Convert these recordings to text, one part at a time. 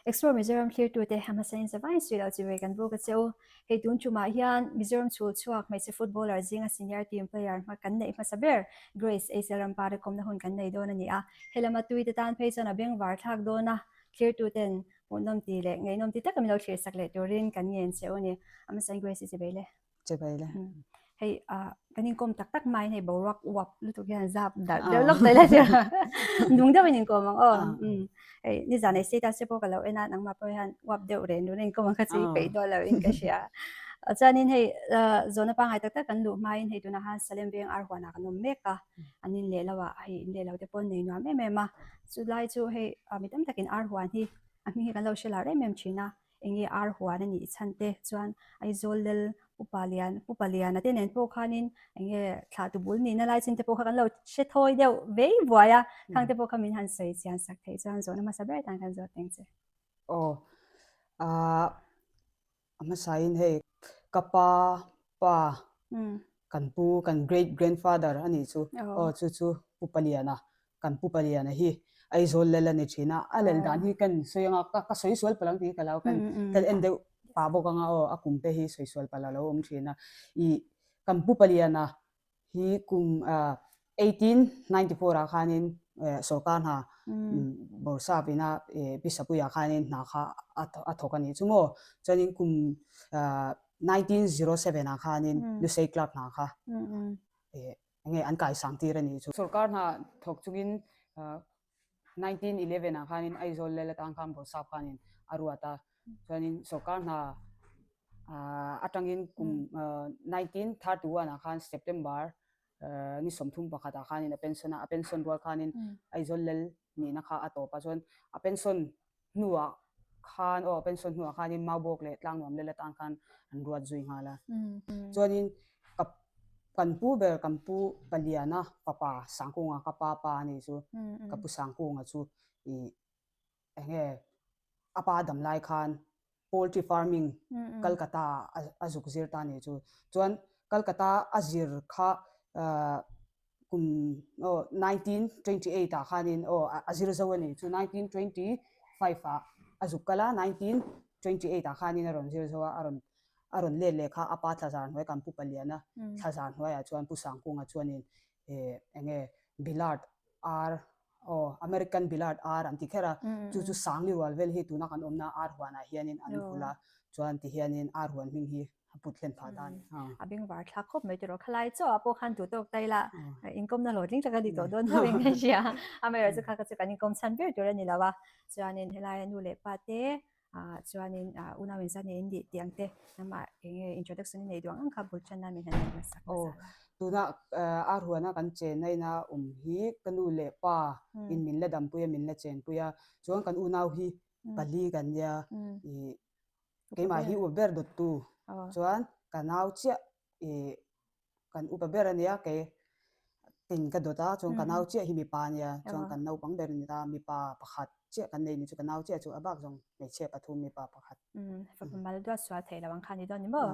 Explore Mizoram thlirtute a hmasain zavai sui lo chibai kan bawk a che u. Hei tun tumah hian Mizoram chhul chhuak hmeichhe footballer zinga senior team player hma kan neih hmasa ber Grace Eisel Rampara kawmna hun kan nei dawn a ni a. Helama tuite tan phei chuan a bengvar thlak dawn a, thlirtuten hmuhnawm ti leh ngaihnawm ti taka min lo thlir sak leh turin kan ngen che u a ni. A hmasain Grace i chibai le. Chibai le. Hei kan inkawm tak tak maiin hei boruak uap lutuk hian zap darh deuh lawk mai la tia nung deuhin inkawm ang aw. Hei nizan ei status te pawh ka lo en a nangmah pawh hian uap deuh reng run a inkawm ang kha chu i peih dawn lo in ka hria. Chuanin hei zawhna pangngai tak tak kan luh hmain hei tunah khan Salem veng Arhuanah kan awm mek a, an in leh lo ah hei in leh lo te pawh an nei nuam em em a. Chulai chu hei mi tam takin Arhuan hi a hming hi kan lo hre lar em em thin a. Enge ar huan a nih chhan te chuan Aizawl lel Upa Lian Upa Liana te nen pawh khanin enge thlah tu bul nihna lai chin te pawh kha kan lo hre thawi deuh vei buai a, khang te pawh kha min han sawi chian sak theih chuan zawhna hmasa ber tan khan zawt teng che. Aw ah a hmasain hei ka pa pa kan pu kan great grandfather a nih chu aw chu chu Upa Liana kan pu Paliana hi Aizawl lel a ni thin a, a lel dan hi kan sawi anga ka sawi sual palh ang tih hi ka lo kan kan en deuh pah bawk anga aw a kum te hi sawi sual palh a lo awm thin a. Ih kan pu Paliana hi kum 1894 ah khanin sorkar hna Borsap ina Pisapuiah khanin hna kha a thawk a nih chu maw. Chuanin kum 1907 ah khanin Lusei Club hna kha Enge an kaisang tir a nih chu. Sorkar hna thawk chungin 1911 ah khanin Aizawl lel atang khan Bawrhsap khanin a ruat a, chuanin sorkar hna atangin kum 1931 ah khan September ni 31 ah khanin a pension a, a pension rual khanin Aizawl lel nihna kha a tawp a, chuan a pension hnuah khan aw pension hnuah khanin Maubawk leh Tlangnuam lel atan khan an ruat zui nghal a. Chuanin ka kan pu ber kan pu Paliana fapa Sangkunga ka pa pa a nih chu ka pu Sangkunga chu ih eng nge a pa dam lai khan poultry farming Calcutta ah a zuk zir ta a nih chu. Chuan Calcutta a zir kha kum aw 1928 ah khanin aw a zir zo a ni chu 1925 ah a zuk kal a 1928 ah khanin a rawn zir zo a a rawn a rawn let leh kha a pa thlazar hnuai kan pu Paliana thlazar hnuaiah chuan Pu Sangkunga chuanin eh eng nge Billard ar aw American Billard ar an ti kher a chu chu Sangli rual vel hi tuna kan awmna ar huanah hianin an vulh a chuan tihianin ar huan hming hi a put hlen phah ta a ni. A bengvar thlak khawp mai tiraw khalai chaw ah pawh khan duh tawk ta ila inkawmna hlawhtling tak a ni tawh dawn tho in ka hria. Amaherawhchu kha kha chu kan inkawm chhan ber tur a ni lo a, chuanin helai nu leh pa te chuanin unau inzat nei in nih tih ang te nangmah eng nge introduction i neih duh ang ang kha bul tan nan min han nei hmasak hmasa la. Tuna ar huana kan chenna ina awm hi ka nu leh pa in min la dampui a min la chenpui a, chuan kan unau hi pali kan nia ih Keimah hi upa ber dawttu chuan ka nau chiah ih kan upa ber a nia kei tin ka dawt a chuan ka nau chiah hi mipa a nia chuan kan naupang ber a ni ta mipa pakhat chiah kan nei ni chu ka nau chiah chu a bak zawng hmeichhia pathum mipa pakhat. Fapa mal duat sual theih lo ang kha ni dawn ni maw?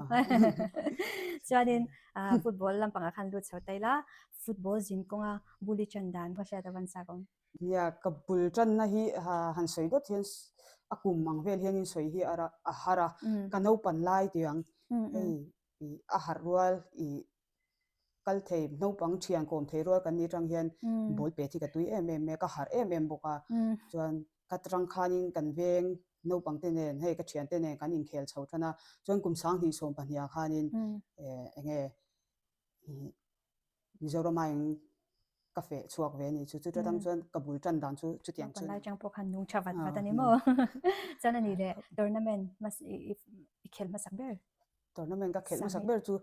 Chuanin football lampangah khan lut chho ta ila football zin kawnga bul i tan dan ka hriat a van chak awm. Nia, ka bul tanna hi han sawi dawt hian a kum ang vel hianin sawi hi a har a, ka naupan lai tih ang hei ih a harh rual ih kal thei naupang thian kawm thei rual kan nih atang hian ball pet hi ka tui em em mai a, ka harh em em bawk a, chuan ka tang khanin kan veng naupang te nen hei ka thiante nen kan inkhel chho tan a, chuan kum 2012 ah khanin eng nge ih Mizorama eng ka feh chhuak ve a ni chu. Chu atang chuan ka bul tan dan chu chutiang chu. Naupang lai atang pawh khan nung tha vat vat a ni maw? Chuan a ni leh tournament i khelh hmasak ber. Tournament ka khelh hmasak ber chu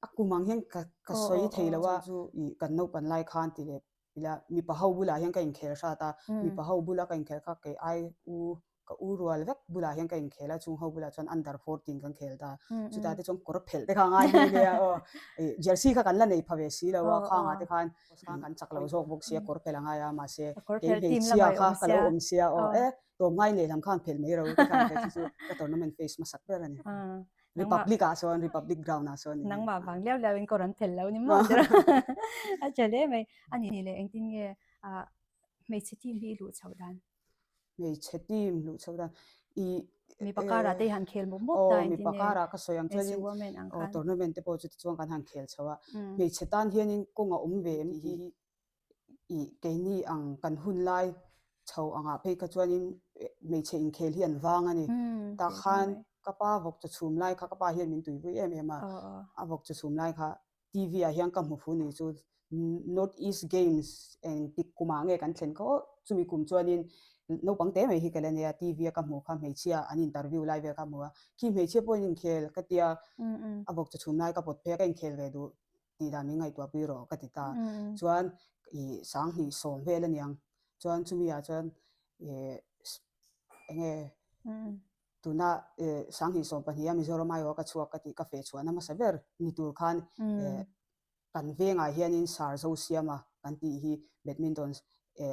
a kum ang hian ka sawi thei lo a. Chu kan naupan lai khan ti leh ila mipa ho bulah hian ka inkhel hrat a, mipa ho bula ka inkhel kha kei ai u ka u rual vek bulah hian ka inkhel a, chung ho bulah chuan under 14 kan khel ta. Chutah te chuan kawr phelh te kha a ngai nghe nghe a aw. Jersey kha kan la nei pha ve si lo a, khangah te khan kan chak lo zawk bawk sia kawr phelh a ngai a, mahse kei hmeichhia kha ka lo awm sia aw e tlawmngai lehlam khan phelh mai ro te khan chu chu ka tournament face hmasak ber a ni. Republic ah sawn Republic ground ah sawn nangmah vang liau liau in kawr an phelh lo ni maw tir a tha hle mai. A nih leh engtin nge hmeichhe team hi i luh chhoh dan? Hmeichhe team luh chho dan i Mipa karah te i han khel mup mup ta Aw mipa karah ka sawi ang chuanin aw tournament te pawh chuti chuan kan han khel chho a. Hmeichhe tan hianin kawng a awm ve em tih hi i keini ang kan hun lai chho angah phei kha chuanin hmeichhe inkhel hi an vang a ni. Tah khan ka pa vawk chaw chhum lai kha ka pa hian min tuipui em em a, a vawk chaw chhum lai kha TV ah hian ka hmu fu ni chu North East Games eng tik kumah nge kan thlen kha aw chumi kum chuanin naupang te mai hi ka la nia TV a ka hmuh kha hmeichhia an interview lai vel kha hmu a khi hmeichhia pawhin inkhel ka tia a vawk chaw chhum lai ka pawt phei a ka inkhel ve duh tih dan min ngaihtuah pui rawh ka ti ta chuan ih sanghnih sawm vel aniang chuan chumi ah chuan ih enge tuna sanghnih 12 a Mizoram aiawh ka chhuak ka tih ka feh chhuahna hmasa ber ni tur khan kan vengah hianin Sir Zosiama kan tih hi Badminton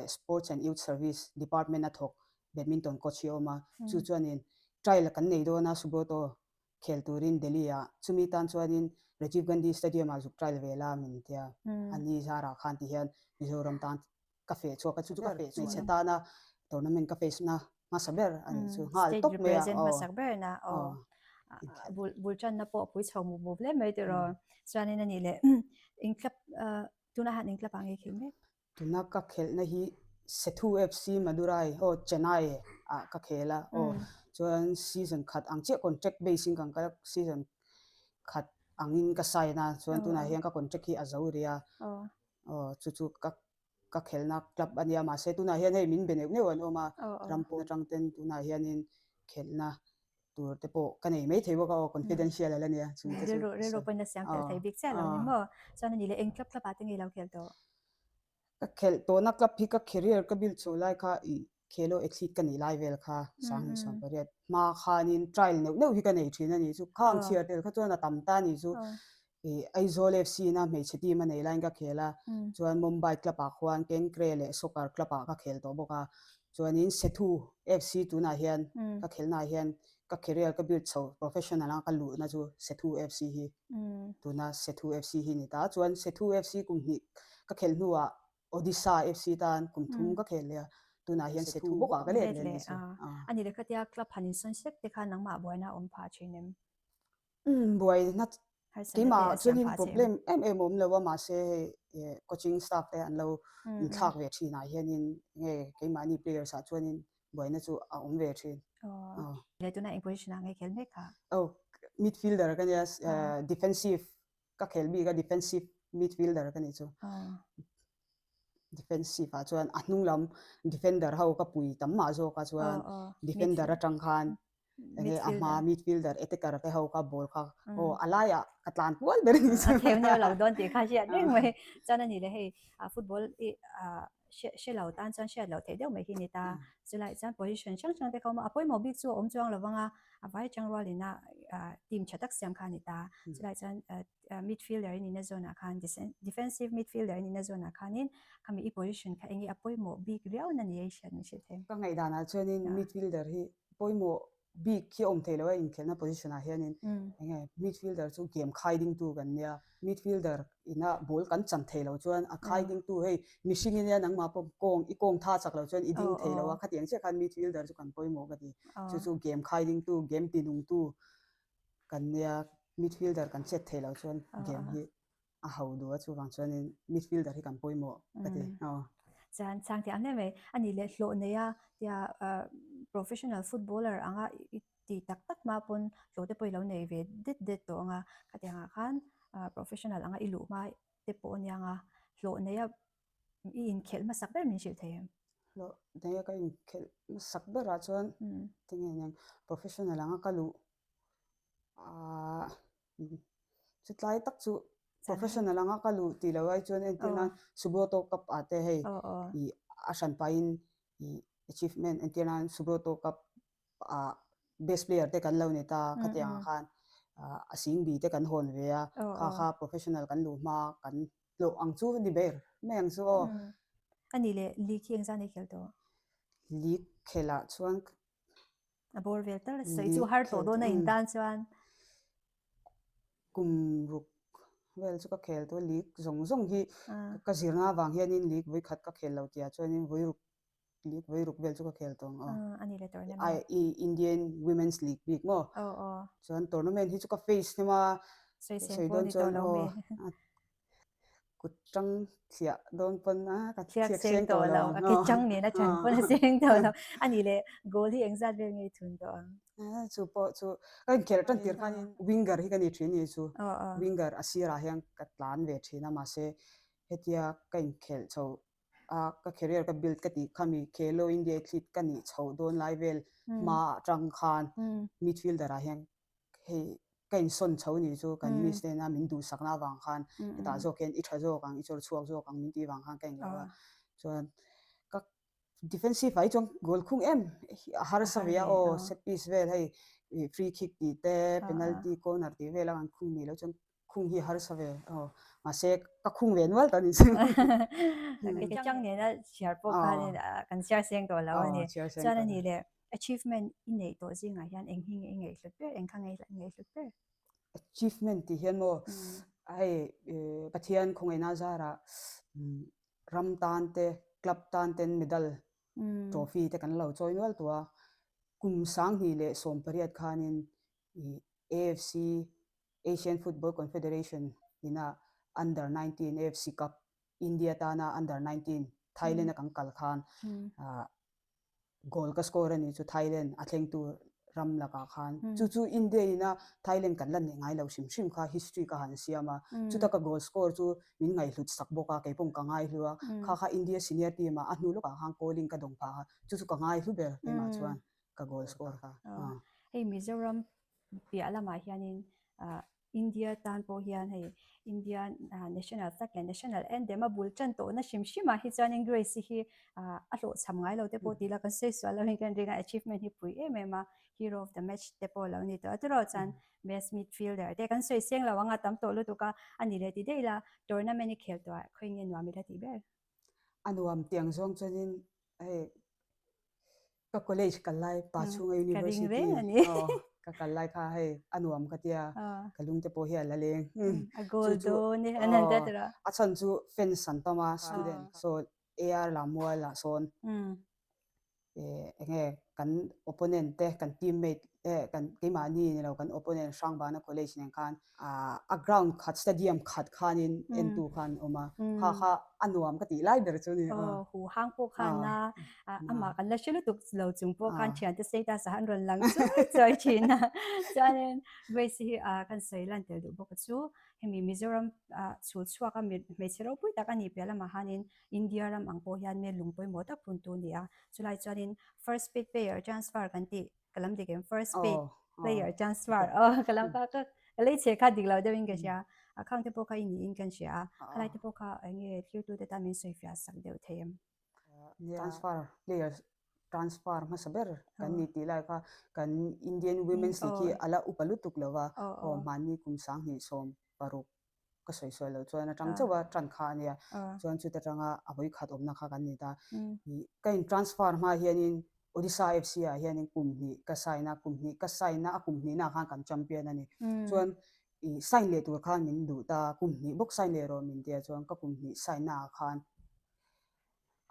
Sports and Youth Service Department a thawk Badminton coach hi a awm a chu chuanin trial kan nei dawn a Subroto khel turin Delhi ah chumi tan chuanin Rajiv Gandhi Stadium ah zuk trial ve la min tia a ni zarah khan ti hian Mizoram tan ka feh chhuak a chu chu ka feh hmeichhe tana tournament ka face na hmasa ber a nih chu nghal tawp mai a aw hmasak ber na aw bul bul tan na pawh pui chho mup mup hle mai tiraw chuanin a nih leh eng club tuna han eng club ah nge khelh mek tuna ka khelhna hi Sethu FC Madurai aw Chennai ah ka khel a aw chuan season khat ang chiah contract base in kan kal a season khat angin ka sign a chuan tunah hian ka contract hi a zo rih a aw chu chu ka ka khelhna club a nia mahse tunah hian hei min be neuh neuh an awm a ram pawn atang ten tunah hianin khelhna tur te pawh ka nei mai thei bawk a aw confidential a la nia chung te chu rilru rilru pawhin a siam fel thei bik chiah lo ni maw chuan a ni leh eng club club ah te nge lo khel tawh ka khelh tawhna club hi ka career ka build chho lai kha ih Khelo athlete ka nih lai vel kha 2018 hma khanin trial neuh neuh hi ka nei thin a nih chu khang chhiar tel kha chuan a tam ta a nih chu ih Aizawl FC na hmeichhe team a nei laiin ka khel a chuan Mumbai club ah khuan Kenkre leh soccer club ah ka khel tawh bawk a chuanin Sethu FC tunah hian ka khelhna ah hian ka career ka build chho professional anga ka luhna chu Sethu FC hi tuna Sethu FC hi ni ta chuan Sethu FC kum hnih ka khelh hnuah Odisha FC tan kum thum ka khel leh a, tunah hian Sethu bawkah ka let leh a ni chu. A ni leh khatia club han insawn sek te kha nangmah buaina a awm phah thin em? Umm buaina keimah chuanin problem em em a awm lo a mahse hei coaching staff te an lo inthlak ve thin ah hianin nge keimahni players ah chuanin buaina chu a awm ve thin. Aw. Leh tunah eng position ah nge khel mek kha? Aw midfielder ka nia defensive ka khel bik a defensive midfielder ka nih chu defensive ah chuan a hnung lam defender ho ka pui tam mah zawk a chuan defender atang khan enge a hma midfielder attacker te ho kha ball kha aw a laiah ka tlan kual ber a nih chu a theu neu lo dawn tih kha hriat reng mai chuan a ni leh hei football i hre lo tan chuan hriat loh theih deuh mai hi a ni ta chulai chuan position hrang hrang te kha a awm a a pawimawh bik chu a awm chuang lo vang a a vai atang rualin a team tha tak siam kha a ni ta chulai chuan midfielder in ina zawn ah khan defensive midfielder in ina zawn ah khanin khami i position kha enge a pawimawh bik riau na ni a i hriat min hrilh thei. Ka ngaihdan ah chuanin midfielder hi pawimawh bik hi a awm thei lo a inkhelhna position ah hianin enge midfielder chu game khai dingtu kan nia midfielder ina ball kan chan thei lo chuan a khai dingtu hei mihring ania nangmah pawh kawng i kawng tha chak lo chuan i ding thei lo a khatiang chiah khan midfielder chu kan pawimawh ka ti chu chu game khai dingtu game ti nungtu kan nia midfielder kan chet thei lo chuan game hi a ho duh a chuvang chuanin midfielder hi kan pawimawh ka ti aw. Chuan chang tih ang hle mai a nih leh hlawh nei a tia professional footballer anga i ti tak tak hma pawn hlawh te pawh i lo nei ve det det tawh ang a khatiang ah khan professional anga i luh hma te pawh a niang a hlawh nei a i inkhelh hmasak ber min hrilh thei em? Hlawh nei a ka inkhelh hmasak berah chuan tinge niang professional anga ka luh Ahh chutlai tak chu professional anga ka luh tih loh ai chuan entir nan Subroto Cup ah te hei ih a hran pahin ih achievement entir nan Subroto Cup ah best player te kan lo ni ta khatiang ah khan ah a sing bi te kan hawn ve a kha kha professional kan luh hma kan hlawh ang chu ni ber mai ang chu aw. A nih leh league hi engzah nei khel tawh? League khelah chuan A bawr vel tal a sawi chu har tawh dawn a in tan chuan. Kum ruk vel chu ka khel tawh a league zawng zawng hi ka zirna avang hianin league vawikhat ka khel lo tihah chuanin vawi ruk League vawi ruk vel chu ka khel tawh ang aw. A ni le tournament. I Indian Women's League bik maw? Aw aw. Chuan tournament hi chu ka face hnem a. Sawisel pawh ni tawh lo mi. Kut tang thliah dawn pawn a ka thliak seng tawh lo. A ke chang nen a chan pawn a seng tawh lo. A ni le goal hi engzat vel nge i thun tawh ang? Chu pawh chu ka inkhelh tan tir khanin winger hi ka ni thin ni chu. Winger a sirah hian ka tlan ve thin a mahse hetia ka inkhelh chho a ka career ka build ka tih khami Khelo India athlete ka nih chhoh dawn lai vel hma atang khan midfielder ah hian hei ka insawn chho nih chu kan miss nena min duhsakna avang khan hetah zawk hian i tha zawk ang i chawr chhuak zawk ang min tih vang khan ka inlo a chuan ka defensive ah hi chuan goal khung em a harsa ve a aw set piece vel hei free kick tih te penalty corner tih vel a kan khung nih loh chuan Khung hi harsa ve aw mahse ka khung ve nual ta ni chu. Ke chang nena chhiar pawh khanin kan chhiar seng tawh lo a ni. Chuan a ni le achievement i neih tawh zingah hian eng hi nge i ngaihhlut ber eng kha nge i ngaihhlut ber? Achievement tih hian maw hei Pathian khawngaihna zarah ram tan te club tan ten medal trophy te kan lo chawi nual tawh a. Kum 2018 khanin AFC Asian Football Confederation ina Under 19 AFC Cup India tana Under 19 Thailand a kan kal khan goal ka score a ni chu Thailand a thlengtu ram lakah khan chu chu India ina Thailand kan la neih ngai lo hrim hrim kha history ka han siam a chuta ka goal score chu min ngaihhlut sak bawk a keipawm ka ngaihlu a kha kha India senior team ah a hnu lawkah khan calling ka dawng phah a chu chu ka ngaihlu ber keimah chuan ka goal score kha. Hei Mizoram piah lamah hianin India tan pawh hian hei India national flag leh national anthem a bul tan tawhna hrim hrimah hi chuanin Grace hi a hlawhchham ngai lo te pawh tih ila kan sawi sual lo in kan ring a achievement hi pui em em a hero of the match te pawh lo ni tawh a tiraw chuan best midfielder te kan sawi seng lo anga tam tawh lutuk a a ni leh ti daih ila tournament i khel tawh ah khawi nge nuam ila tih ber. A nuam tiang zawng chuanin hei Ka college kal lai pa chhunga university aw ka kal lai kha hei a nuam ka tia ka lungte pawh hi a la leng chu chu aw a chhan chu fans an tam a student saw AR Lammual ah sawn enge kan opponent te kan teammate kan keimahni ni lo kan opponent Hrangbana college nen khan a ground khat stadium khat khanin entu khan awm a kha kha a nuam ka tih lai ber chu ni aw hu hang pawh khan a amah kan la hre lutuk lo chung pawh khan thiante status ah an rawn lang chuai chuai thin a chuanin Grace hi kan sawi lan tel duh bawk a chu hemi Mizoram chhul chhuak a hmeichhe ropui tak a nih piah lamah hanin India ram ang pawh hian mel lung pawimawh tak phun tu a ni a chulai chuanin first paid player transfer kan tih ka lam dik em first paid player transfer aw ka lam ka ka lei che kha dik lo deuh in ka hria a khang te pawh kha i niin kan hria a khalai te pawh kha enge thirtu te tan min sawi fiah sak deuh thei em transfer players transfer hmasa ber kan ni tih lai kha kan Indian Women's League hi ala upa lutuk lova aw hmanni kum 2016 ka sawi sawi loh chuan atang chauh a tan kha a nia chuan chuta tanga a vawi khat awmna kha kan ni ta ka in transfer hma hianin Odisha FC ah hianin kum hnih ka sign a kum hnih ka sign a a kum hnihna ah khan kan champion a ni chuan ih sign leh tur khan min duh ta kum hnih bawk sign leh rawh min tia chuan ka kum hnih sign na ah khan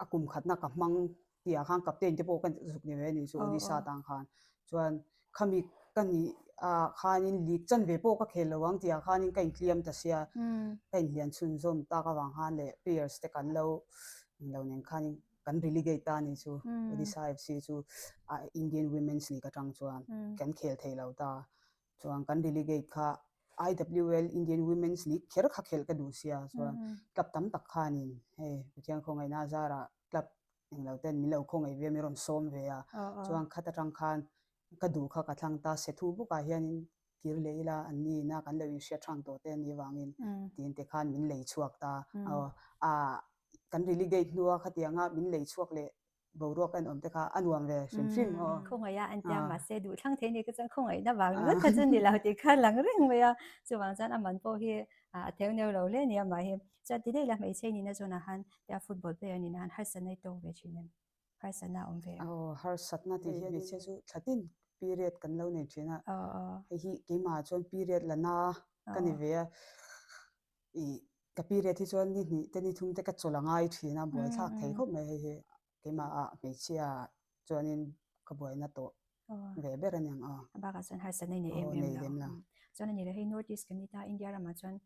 a kum khatna ka hmang tih ah khan captain te pawh ka zuk ni ve a nih chu Odisha tang khan chuan khami ka nih ah khanin league chan ve pawh ka khel lo ang tih ah khanin ka intliam ta sia ka inhlian chhunzawm tak avang khan leh players te kan lo englo nen khanin kan relegate ta a nih chu Odisha FC chu Indian Women's League atang chuan kan khel thei lo ta chuan kan relegate kha IWL Indian Women's League kher kha khelh ka duh sia chuan club tam tak khanin hei Pathian khawngaihna zarah club englo ten min lo khawngaih ve a min rawn sawm ve a chuan khat atang khan ka duh kha ka thlang ta Sethu bawkah hianin kir leh ila an ni ina kan lo inhriat hrang tawh te anih avangin tiin te khan min lei chhuak ta a kan relegate hnua khatianga min lei chhuak leh boruak en awm te kha a nuam ve hrim hrim aw. Khawngaih a an tia mahse duh thlang thei ni ka chuan khawngaihna vang ringawt kha chu ni lo tih kha lang reng mai a, chuvang chuan a man pawh hi a theu neu lo hle a ni amah hi. Chuan ti daih la hmeichhe nihna zawnah khan tia football player nihna khan harsatna i tawk ve thin em? Harsatna a awm ve em? Aw harsatna tih hian hmeichhia chu thlatin period kan lo nei thin a, hei hi keimah chuan period la na ka ni ve a. Ih ka period hi chuan ni hnih te ni thum te ka chawlh a ngai thin a, buaithlak thei khawp mai hei hi. Keimahah hmeichhia chuanin ka buaina tawh ve ber a ni ang a. A bakah chuan harsatna i nei em em lo. Chuan a ni leh hei North East kan ni ta, India ramah chuan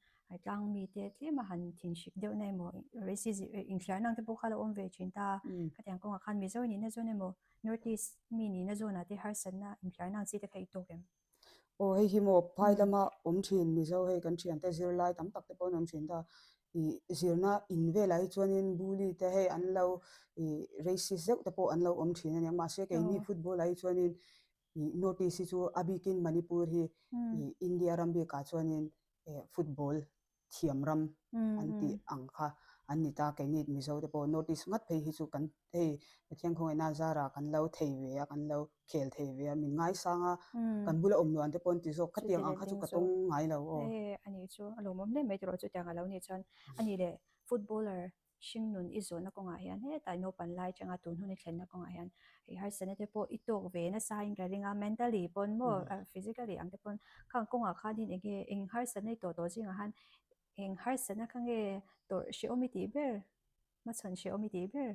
tlang mite tlema han thinhrik deuhna emaw racism inthliarna ang te pawh kha a lo awm ve thin ta. Khatiang kawngah khan Mizo nihna zawn emaw North East mi nihna zawnah te harsatna inthliarna ang chi te kha i tawk em? Aw hei hi maw phai lama awm thin Mizo hei kan thiante zirlai tam tak te pawh an awm thin ta. Ih zirna in velah hi chuanin bully te hei an lo ih racist deuh te pawh an lo awm thin a nia. Mahse keini football ah hi chuanin ih North East hi chu a bikin Manipur hi ih India ram bikah chuanin eh football thiam ram an tih ang kha an ni ta. Keini Mizo te pawh North East ngat phei hi chu kan hei Pathian khawngaihna zarah kan lo thei ve a, kan lo khel thei ve a, min ngaisang a, kan bula awm nuam te pawh an ti zawk. Khatiang ang kha chu ka tawng ngai lo aw. E a nih chu a lawmawm hle mai tiraw chutiang a lo nih chuan a nih leh footballer Hringnun i zawhna kawngah hian hetah naupan lai atanga tun hun i thlenna kawngah hian hei harsatna te pawh i tawk ve nasa in ka ring a, mentally pawn maw physically ang te pawn khang kawngah khanin eng nge eng harsatna i tawh tawh zingah khan eng harsatna kha nge tawrh hrehawm i tih ber, hmachhawn hrehawm i tih ber.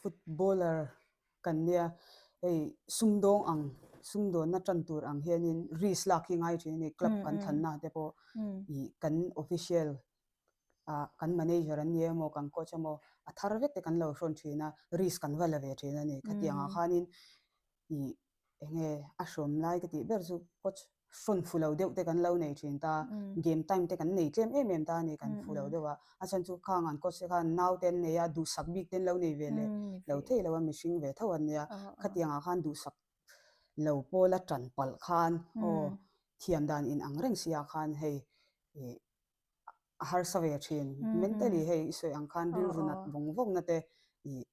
Footballer kan nia hei sumdawng ang sumdawnna tan tur ang hianin risk lak hi ngai thin a ni club kan thlanna te pawh ih kan official ah kan manager an ni emaw kan coach emaw a thar vek te kan lo hrawn thin a, risk kan va la ve thin a ni. Khatiang ah khanin ih eng nge a hrawm lai ka tih ber chu coach hrawn fu lo deuh te kan lo nei thin ta, game time te kan nei tlem em em ta a ni kan fu lo deuh a, a chhan chu khang an coach te khan nau te an nei a, duhsak bik te an lo nei ve leh lo thei lo a, mihring ve tho an nia, khatiang ah khan duhsak lo pawla tan palh khan aw thiam dan in ang reng si ah khan hei ih a harsa ve thin. Mentally hei i sawi ang khan rilru nat vawng vawng na te ih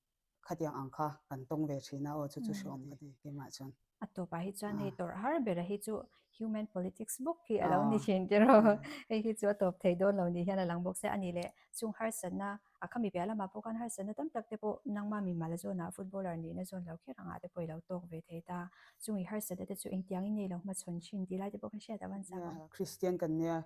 khatiang ang kha kan tawng ve thin a aw chu chu hreawm ka ti keimah chuan. A tawpah hi chuan hei tawrh har bera hi chu human politics bawk hi a lo ni thin tiraw. Hei hi chu a tawp thei dawn lo ni hian a lang bawk sia a ni leh chung harsatna A khami piah lamah pawh khan harsatna tam tak te pawh nangma mimal zawnah footballer nihna zawn lo kher angah te pawh i lo tawk ve thei ta. Chung i harsatna te chu engtiangin nge i lo hmachhawn thin tih lai te pawh kha hriat a van chak ang. Kristian kan nia,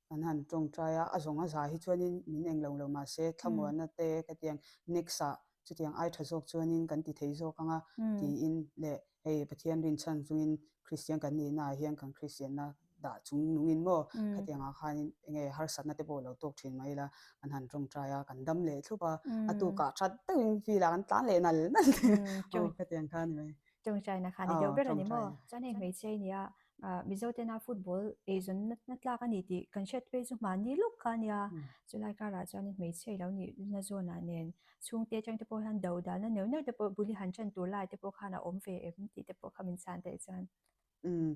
kan han tawngtai a, a zawng a za hi chuanin min eng lo lo mahse thlamuanna te khatiang next ah chutiang ai tha zawk chuanin kan ti thei zawk ang a tiin leh hei Pathian rinchhan chungin Kristian kan nihna ah hian kan Kristianna dah chung nungin maw khatiang ah khanin enge harsatna te pawh lo tawk thin mai ila kan han tawngtai a kan dam leh thlup a a tukah that deuhin field ah kan tlan leh nal nal aw khatiang kha a ni mai. Tawngtaina kha a ni deuh ber a ni maw? Chuan hei hmeichhia i nia Mizo tena football eizawn na tlak a ni tih kan hriat phei chu hmanni lawk kha a nia. Chulai karah chuanin hmeichhia i lo nihna zawnah nen chhungte atang te pawh hian do dalna neuh neuh te pawh bul i han tan tur lai te pawh khan a awm ve em tih te pawh kha min chhan theih chuan. Umm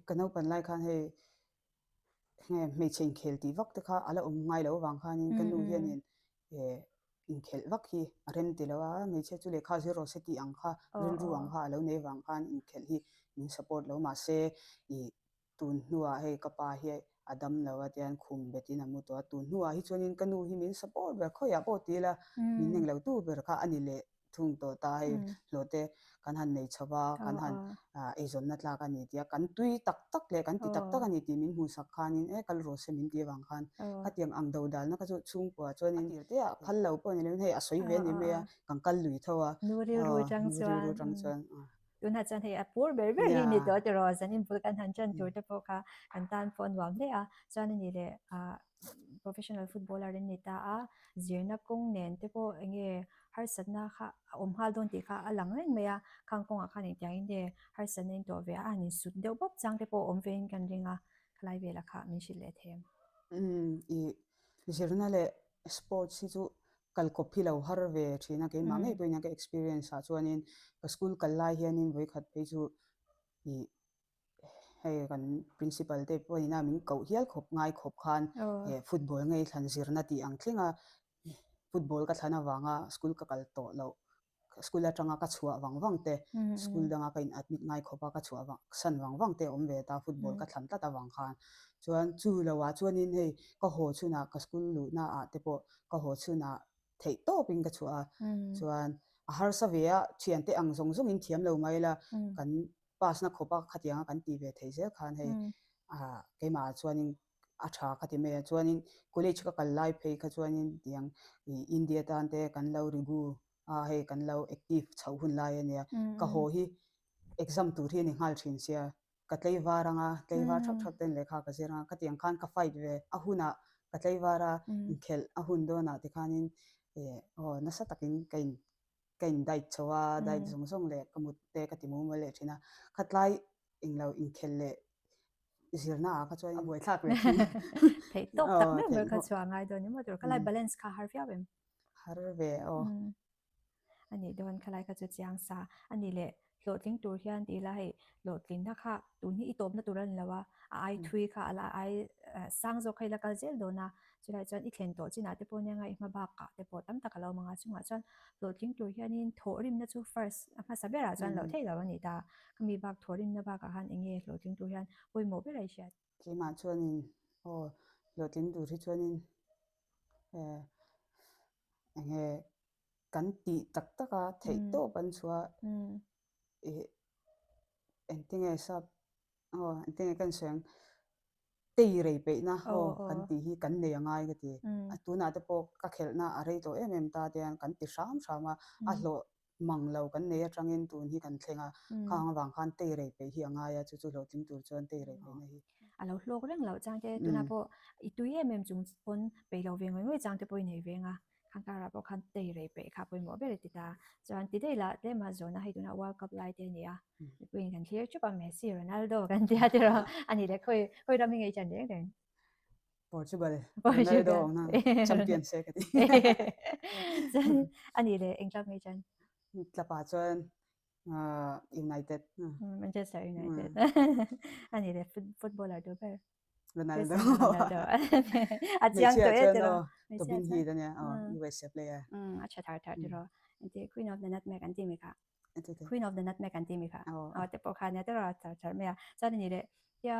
ka naupan lai khan hei nge hmeichhe inkhel tih vak te kha a la awm ngai lo avang khanin ka nu hianin eh inkhelh vak hi a rem ti lo a, hmeichhia chu lehkha zir rawh se tih ang kha rilru ang kha a lo nei avang khan inkhelh hi min support lo mahse ih tun hnuah hei ka pa hi a dam lo a tian khum betin a mu tawh a, tun hnuah hi chuanin ka nu hi min support ber khawiah pawh ti ila min englo tu ber kha a ni leh thung tawh ta hei hlawh te kan han nei chho va kan han eizawnna tlak a ni tih a kan tui tak tak leh kan ti tak tak a ni tih min hmuhsak khanin e kal rawh se min tih avang khan khatiang ang do dalna kha chu chhungkua chuanin a tir te ah phal lo pawh ni lovin hei a sawi ve a ni mai a kan kal lui tho a nu rilru tang chuan tunah chuan hei a pur ber ber hi ni tawh tiraw zanin bul kan han tan tur te pawh kha kan tan pawh a nuam hle a chuan a ni leh ah professional footballer an ni ta a zirna kawng nen te pawh eng nge harsatna kha a awm nghal dawn tih kha a lang reng mai a, khang kawngah khan engtiang in nge harsatna in tawh ve a, a han insut deuh bawp chang te pawh awm ve in kan ring a, khalai velah kha min hrilh leh them. Umm ih zirna leh sports hi chu kal kawp hi lo har ve thin a, keimah ngei pawhin ka experience ah chuanin ka school kal lai hianin vawikhat phei chu ih hei kan principal te pawhin a min koh hial khawp ngai khawp khan football ngei thlan zirna tih ang thleng a football ka thlan avanga school ka kal tawh loh school atanga ka chhuah vang vang te school danga ka in admit ngai khawp a ka chhuah vang san vang vang te a awm ve ta football ka thlan tlat avang khan chuan chu lo ah chuanin hei ka haw chhunah ka school luhna ah te pawh ka haw chhunah theih tawpin ka chhuah a chuan a harsa ve a thiante ang zawng zawngin thiam lo mai ila kan pass na khawpa khatianga kan tih ve theih zel khan hei ah keimah ah chuanin. a tha ka ti mai a. Chuanin college ka kal lai phei kha chuanin tiang ih India tan te kan lo rigu a, hei kan lo active chhoh hun lai a nia. Ka haw hi exam tur hi a ni nghal thin sia. Ka tleivar anga, tleivar thap thap ten lehkha ka zir anga, khatiang khan ka fight ve a hunah ka tleivar a, inkhelh a hun dawnah tikhanin eh aw nasa takin ka in ka in diet chho a, diet zawng zawng leh ka mut te ka ti mumal leh thin a, khatlai englo inkhelh leh zirna ah kha chuan a buaithlak ve thin. Theih tawk tak meuh meuh kha chu a ngai dawn emaw tur, khalai balance kha har viau em? Har ve aw. A nih dawn khalai kha chu chiang sa a nih leh hlawhtling tur hian ti ila hei hlawhtlinna kha tun hi i tawpna tur a ni lo a, a ai thui kha a la ai sang zawk kha i la kal zel dawn a, chulai chuan i thlen tawh chinah te pawh nia i hma bakah te pawh tam tak a lo awm ang a, chungah chuan hlawhtling tur hianin thawhrimna chu first a hmasa berah chuan loh theih lo a ni ta, khami bak thawhrimna bakah khan eng nge hlawhtling tur hian pawimawh ber a i hriat? Keimah chuanin aw hlawhtling tur hi chuanin eh eng nge kan tih tak tak a theih tawp an chhuah ih engtinge sap aw engtinge ka insawi ang tei rei peihna aw kan tih hi kan nei a ngai ka ti a tunah te pawh ka khelhna a rei tawh em em ta te hian kan ti hram hram a a hlawh mang lo kan nei atangin tun hi kan thleng a khang avang khan tei rei peih hi a ngai a chu chu hlawhtling tur chuan tei rei peihna hi. A lo hlawk reng loh chang te tunah pawh i tui em em chung pawn peih lo ve ngawih ngawih chang te pawh i nei veng a. Khang karah pawh khan tei rei peih kha pawimawh ber i ti ta. Chuan ti daih lah tlema zawhna hei tunah World Cup lai te a ni a, mipuiin kan thlir thup a, Messi, Ronaldo kan tia tiraw a ni leh khawi khawi ram hi ngei chan reng reng. Portugal, Ronaldo awm na champion se ka ti. Chuan a ni leh eng club ngei chan? Club ah chuan United. Manchester United. A ni leh footballer tur ber. Ronaldo. Ronaldo. A chiang tawh e tiraw. Tobin Heath ania USA player. A tha thar thar tiraw. Engti Queen of the Nutmeg an ti mi kha. Queen of the Nutmeg an ti mi kha. Aw te pawh kha ania tiraw thar thar mai a. Chuan ani leh tia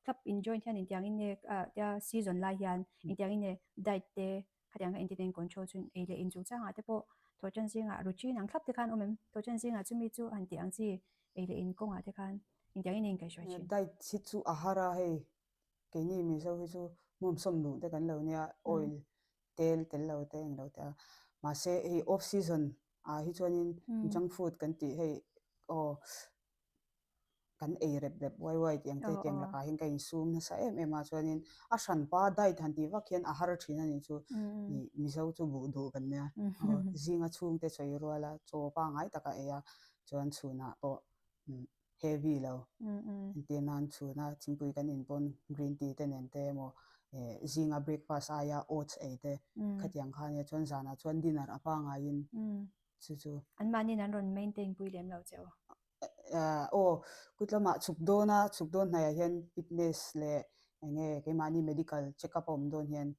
club in join hian intiang in nge tia season lai hian intiang in nge diet te khatiang kha intite in control chu ei leh in chungchangah te pawh thawhṭan zingah routine ang thlap te khan awm em? Thawhṭan zingah chumi chu han tih ang chi ei leh in kawngah te khan Engtiang in in kaihhruai thin? Diet hi chu a har a, hei keini Mizo hi chu hmuamsawm duh te kan lo nia, oil tel tel lo te eng lo te a, mahse hei off season ah hi chuanin junk food kan tih hei aw kan ei rep rep uai uai tih ang te tiang lakah hian ka insum nasa em em a, chuanin a hranpa diet han tih vak hian a har thin a nih chu, ih Mizo chu buh duh kan nia, zinga chhungte sawi rual a chaw pangngai taka ei a, chuan chhunah pawh heavy lo entir nan chhuna thingpui kan in pawn green tea te nen te emaw zinga breakfast aia oats ei te khatiang kha ania chuan zanah chuan dinner a pangaiin chu chu. An mahniin an rawn maintain pui lem lo che u. Aw kut lamah chhuk dawn a chhuk dawn hnaiah hian fitness leh enge keimahni medical check up a awm dawn hian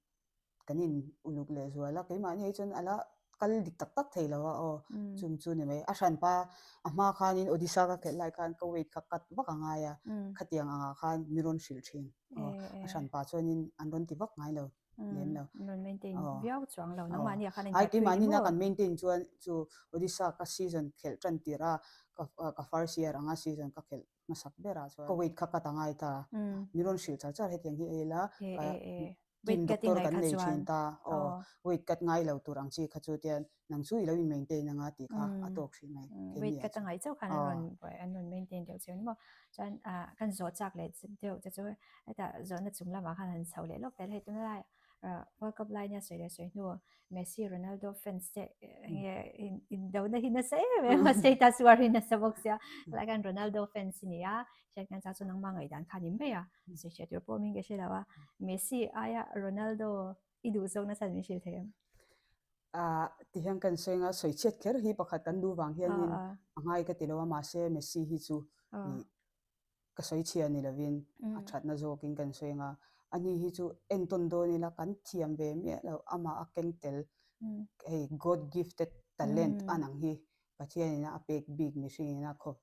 kan in uluk leh zual a, keimahni hi chuan a la kal dik tak tak thei lo a aw, chung chu ni mai. A hranpa a hma khanin Odisha ka khelh lai khan ka weight kha cut vak a ngai a, khatiang angah khan mi rawn hrilh thin aw, a hranpa chuanin an rawn ti vak ngai lo lem lo. An rawn maintain viau chuang lo, nangmahni ah khan in Ai keimahni na kan maintain chuan chu Odisha ka season khelh tan tirh a, ka first year anga season ka khelh hmasak berah chuan ka weight kha cut a ngai ta, mi rawn hrilh char char hetiang hi ei la ka team doctor kan nei thin ta aw weight cut ngai lo tur ang chi kha chu tian nang chu i lo in maintain anga tih kha a tawk hrih mai weight cut a ngai chauh khan an rawn an rawn maintain deuh chiang maw chuan kan zawh chak leh deuh te chu hetah zawhna chung lamah khan han chho leh lawk tel hei tuna lai World Cup lai nia sawi leh sawi hnu Messi Ronaldo fans te enge indona hi nasa em em a status war hi nasa bawk sia lai khan Ronaldo fans hi ni a hriat khan chak chu nangmah ngaihdan kha ni mai a sawi hriat tur pawh min ka hre lo a Messi aia Ronaldo i duh zawk nasa min hrilh thei em? Ah ti hian kan sawi anga sawi chhiat kher hi pakhat kan duh vang hianin a ngai ka ti lo a mahse Messi hi chu ih ka sawi chhia ni lovin a thatna zawkin kan sawi anga ani hi chu entawn dawn ila kan thiam ve miah lo amah a keng tel hei God gifted talent an ang hi Pathianin a pek bik mihringin a khaw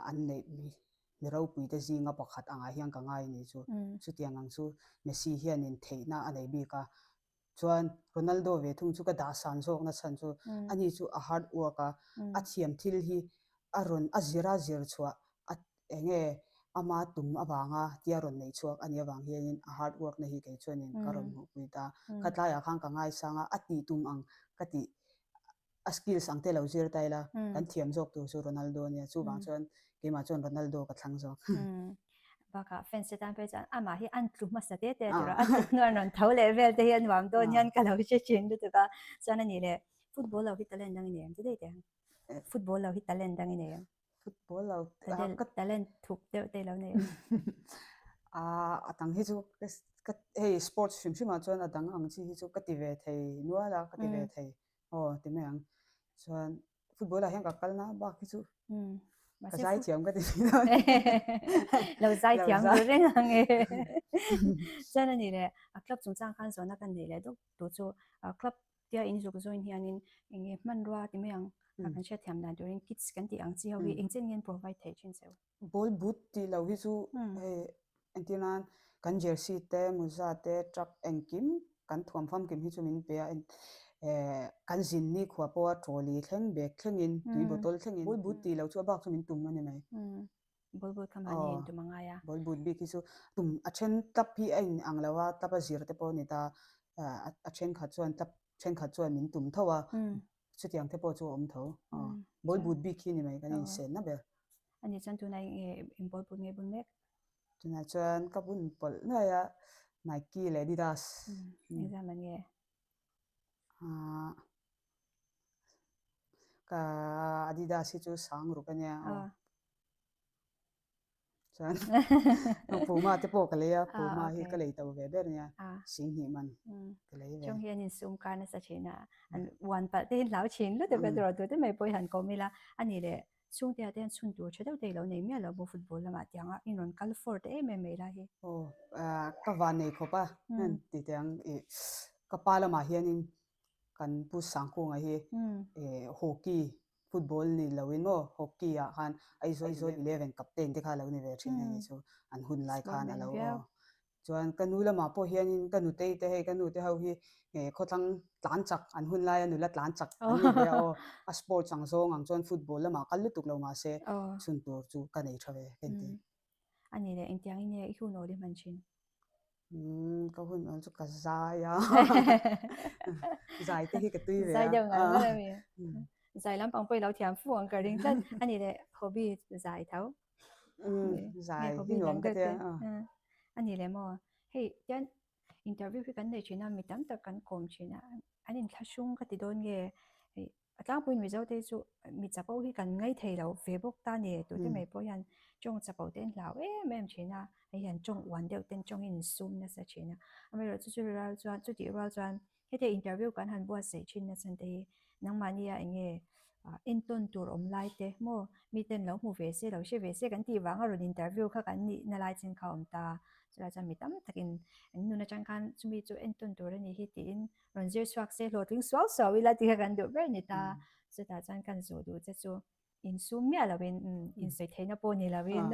an neih mi ropui te zinga pakhat angah hian ka ngai ni chu. Chutiang ang chu Messi hianin theihna a nei bik a. Chuan Ronaldo ve thung chu ka dah san zawkna chhan chu ani chu a hard work a, a thiam thil hi a rawn a zir a zir chhuah a eng nge Ama tum avanga tia rawn nei chhuak a nih avang hianin a hard work na hi kei chuanin ka rawn hmuhpui ta. Khatlaiah khan ka ngaisang a, a tih tum ang ka tih a skills ang te lo zir ta ila kan thiam zawk tur chu Ronaldo a nia, chuvang chuan keimah chuan Ronaldo ka thlang zawk. Bakah fans te tan phei chuan amah hi an tlu hmasa te te a ti rawh, a tlu hnuai an rawn tho leh vel te hi a nuam dawn hian ka lo hre thin lutuk a, chuan a nih leh football lo hi talent dang i nei em ti daih teh ang, football lo hi talent dang i nei em? Football lo talent thuk deuh te lo nei em? A dang hi chu ka hei sports hrim hrim ah chuan a dang ang chi hi chu ka ti ve thei nual a, ka ti ve thei. Aw ti mai ang. Chuan football ah hian ka kal na bak hi chu ka zai thiam ka ti thin a. Lo zai thiam ru reng ang e. Chuan a ni leh a club chungchang khan zawhna kan neih leh deuh tur chu club tia in zuk zawin hianin eng nge hmanrua ti mai ang kan hriatthiam dan turin kits kan tih ang chi ho hi engchen nge an provide theih thin cheu? Ball boot tih loh hi chu hei entir nan kan jersey te muza te truck engkim kan thuam famkim hi chu min pe a kan zin ni khua pawha trolley thleng bag thlengin tui bottle thlengin ball boot tih loh chu a bak chu min tum a ni mai. Ball boot kha mahni in tum a ngai a. Ball boot bik hi chu tum a then tlap hi a in ang lo a tlap a zir te pawh a ni ta a thenkhat chuan tlap thenkhat chuan min tum tho a Chutiang te pawh chu a awm tho. Ball but bik hi ni mai kan insenna ber. A nih chuan tunah eng nge eng ball but nge bun mek? Tunah chuan ka bun pawlh nuai a, Nike leh Adidas. Engzah man nge? Ka Adidas hi chu sang ruk a nia. Chuan Puma te pawh ka lei a, Puma hi ka lei to ve ber nia, Singhnih man ka lei ve. Chung hian insum kar nasa thin a, an uan palh te hi hlau thin lutuk a tiraw tute mai pawh hi han kawm ila, a nih leh chhungte ah te hian chhun tur tha deuh te i lo nei miah lo maw football lamah tiang a in rawn kal fawr ta em em mai lai hi. Aw ka van nei khawp a, ti teh ang i ka pa lamah hianin kan Pu Sangkunga hi hockey football ni lo in maw hockey ah khan Aizawl 11 captain te kha a lo ni ve thin a ni chu an hun lai khan a lo aw chuan ka nu lamah pawh hianin ka nutei te hei ka nu te ho hi khawthlang tlan chak an hun laia nula tlan chak an ni ve a aw a sports ang zawng ang chuan football lamah kal lutuk lo mahse chhun tur chu ka nei tha ve ka inti. A ni leh engtiang in nge i hun awl i hman thin? Umm ka hun awl chu ka zai a zai te hi ka tui ve a. Zai deuh ngar ngar a mi. Zai lampang pawh i lo thiam fu ang ka ring tlat. A ni leh hobby zai tho. Umm zai hi nuam ka tia. A ni leh maw hei tian interview hi kan nei thin a mi tam tak kan kawm thin a an inthlahrung ka ti dawn nge hei A tlangpuiin Mizote hi chu mi chapo hi kan ngai thei lo ve bawk ta ni. Tute mai pawh hian tawng chapo te an hlau em em thin a, hei hian tawng uan deuh ten tawng in sum nasa thin a. Amaherawhchu chu rual chuan chutih rual chuan hetiang interview kan han buatsaih thin nachhan te hi nangmahnia eng nge entawn tur awm lai te maw miten lo hmu ve se lo hre ve se kan tih vanga rawn interview kha kan nihna lai chin kha a awm ta. Chulai chuan mi tam takin an nun atang khan chumi chu entawn tur a nih hi tiin rawn zir chhuak se hlawhtling suau suau ila tih kha kan duh ber ni ta. Chutah chuan kan zawh duh che chu insum miah loin insawi theihna pawh ni loin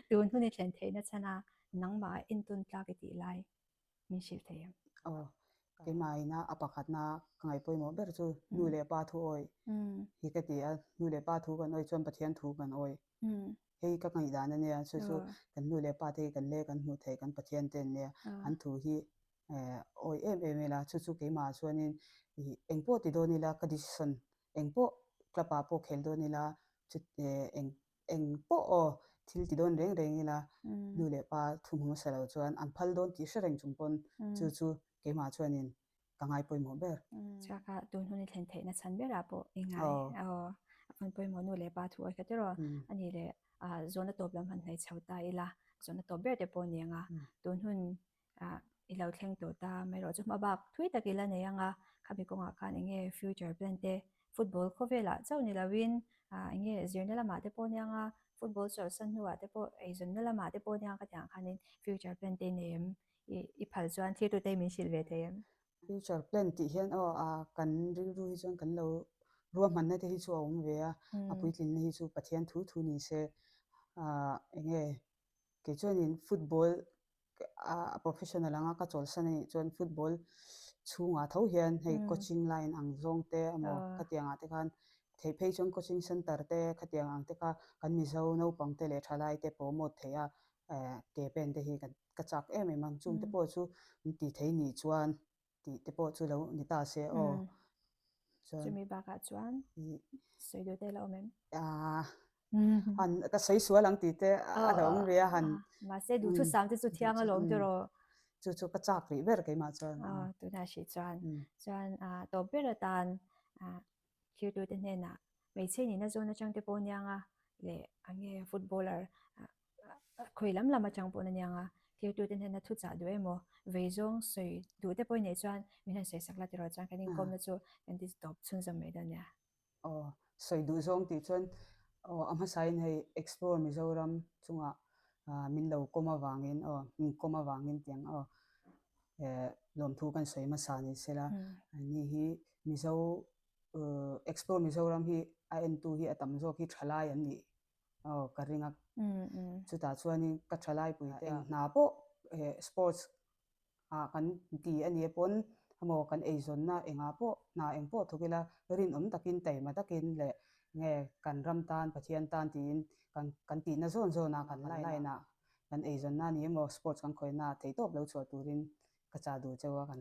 tun hun i thlen theihna chhan a nangmah entawn tlak i tih lai min hrilh thei em? Aw, keimah ina a pakhatna ka ngaih pawimawh ber chu nu leh pa thu awih hi ka ti a, nu leh pa thu kan awih chuan Pathian thu kan awih. Hei ka ngaihdan a nia, chu chu kan nu leh pa te hi kan le kan hmuh theih kan Pathian te an nia, an thu hi awih em em ila, chu chu keimah chuanin engpawh ti dawn ila ka decision engpawh club ah pawh khel dawn ila eng engpawh aw thil ti dawn reng reng ila nu leh pa thu hmu hmasa lo chuan an phal dawn tih hre reng chung pawn chu chu keimah chuanin ka ngai pawimawh ber. Chhuak a tun hun i thlen theihna chhan berah pawh i ngai. Aw a phun pawimawh nu leh pa thu awi kha tiraw a nih leh zawhna tawp lam han hnaih chho ta ila zawhna tawp ber te pawh a ni ang a tun hun i lo thleng tawh ta mai erawh chu hma bak thui tak ila nei ang a khami kawngah khan eng nge future plan te football khawvelah chauh ni lovin eng nge zirna lamah te pawh a ni ang a football chawlhsan hnuah te pawh eizawnna lamah te pawh a ni ang khatiang khanin future plan te i nei em I phal chuan thirtute hi min hrilh ve thei em? Future plan tih hian aw a kan rilru hi chuan kan lo ruahmanna te hi chu a awm ve a, a puitlinna hi chu Pathian thu thu ni se eng nge kei chuanin football a professional anga ka chawlhsan a nih chuan football chhungah tho hian hei coaching line ang zawng te emaw khatiangah te khan. Theih phei chuan coaching centre te khatiang ang te kha kan Mizo naupang te leh thalai te promote theih a ke pen te hi ka chak em em ang. Chung te pawh chu min tih thei nih chuan tih te pawh chu lo ni ta se aw. Chuan chumi bakah chuan sawi duh te la awm em? Han ka sawi sual ang tih te a lo awm rih a han. Mahse duhthusam te chu thiang alawm tiraw. Chu chu ka chak rih ber keimah chuan. Tunah hrih chuan chuan tawp ber atan Thirtute hnenah hmeichhe nihna zawn atang te pawh aniang a leh eng nge footballer khawi lam lam atang pawh aniang a thirtute hnena thu chah duh emaw vei zawng sawi duh te pawh i neih chuan min han sawi sak la tiraw chuan kan inkawmna chu kan ti tawp chhunzawm mai dawn nia. Aw sawi duh zawng tih chuan aw a hmasain hei Explore Mizoram chungah min lo kawm avangin aw min kawm avangin tiang aw lawmthu kan sawi hmasa ni sela ani hi Mizo Explore Mizoram hi a entu hi a tam zawk hi thalai an nih aw ka ring a chutah chuanin ka thalai pui te eng hna pawh sports ah kan ti a nia pawn emaw kan eizawnna engah pawh hna eng pawh thawk ila rinawm takin taima takin leh nge kan ram tan Pathian tan tiin kan kan tihna zawn zawn a kan line ah kan eizawnna a ni emaw sports kan khawihna ah theihtawp lo chhuah turin ka chah duh cheu a kan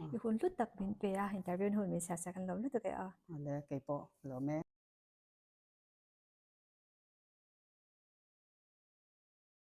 I hun hlut tak min pe a, interview hun min siam sak an lawm lutuk e aw. Awle, keipawh ka lawm e.